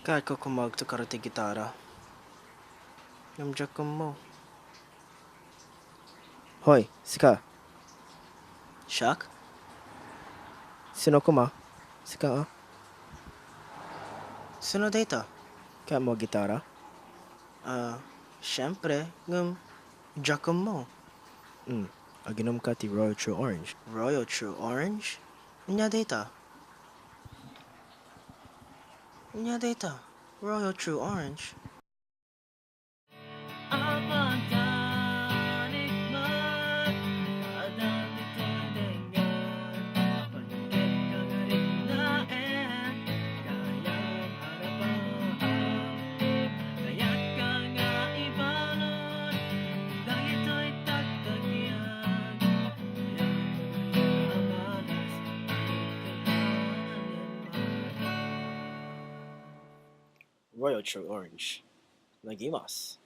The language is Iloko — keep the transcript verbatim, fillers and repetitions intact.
Kayatko koma agtukar ti gitara. Ngem diak ammo. Hoy, sika. Siak? Sino koma? Sika, ah? Sino dayta? Kayatmo gitara? Ah, siempre, ngem diak ammo. Hmm, aginumka ti Royal True Orange. Royal True Orange? Ania dayta? Ania dayta? Royal True Orange? Royal True Orange. Nagimas.